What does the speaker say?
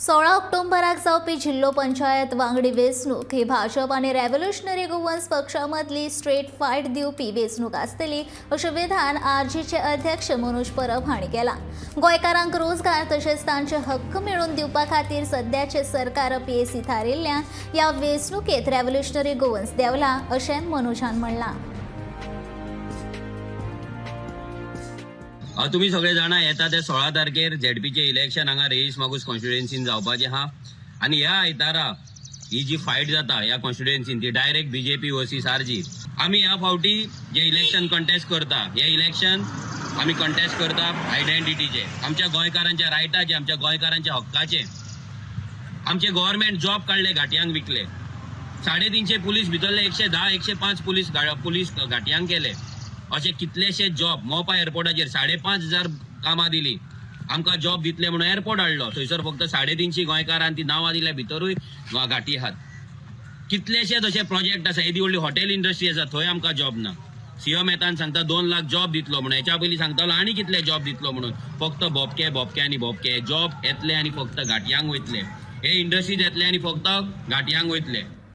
16 ऑक्टोबराक जावपी जिल्लो पंचायत वांगडी वेंचणूक ही भाजप आनी रेव्होल्युशनरी गोवन्स पक्षा मदली स्ट्रेट फायट दिवपी वेंचणूक आसतली अशें विधान आरजीचे अध्यक्ष मनोज परब हांणी केलां. गोंयकारांक रोजगार तशेंच तांचे हक्क मेळोवन दिवपा खातीर सद्याचें सरकार अपेसी थारिल्ल्यान ह्या वेंचणुकेंत रेव्होल्युशनरी गोवन्स देंवला अशें मनोजान म्हणलां. तुमी सगळे जाणा, येता ते 16 तारखेर झेडपीचे इलेक्शन हांगा रेईस मागूस कॉन्स्टिट्युएन्सीन जावपाचें आहा आनी ह्या आयतारा ही जी फायट जाता ह्या कॉन्स्टिट्युएन्सीन ती डायरेक्ट बीजेपी वर्सीस आरजी. आमी ह्या फावटी जे इलेक्शन कंटेस्ट करता, हे इलेक्शन आमी कंटेस्ट करता आयडेंटिटीचे, आमच्या गोंयकारांच्या रायटाचे, आमच्या गोंयकारांच्या हक्काचे. आमचे गव्हर्मेंट जॉब काडले, घाटयांक विकले. 350 पुलीस भितरले 110, 105 पुलीस पुलीस घाटयांक केले. अशे कितलेशे जॉब, मोपा एअरपोर्टाचेर 5500 कामां दिली. आमकां जॉब दितले म्हणून एअरपोर्ट हाडलो, थंयसर फक्त 350 गोंयकारान ती नांवां दिल्या, भितरूय घाटी आहात. कितलेशे तशे प्रोजेक्ट आसा. येदी व्हडली हॉटेल इंडस्ट्री आसा, थंय आमकां जॉब ना. सीएम मेहतान सांगता 2 लाख जॉब दितलो म्हणून. हेच्या पयलीं सांगतालो आनी कितले जॉब दितलो म्हणून. फक्त भोपके, भोपके आनी भोपके. जॉब येतले आनी फक्त घाटयांक वयतले. हे इंडस्ट्रीज येतले आनी फक्त घाटयांक वयतले.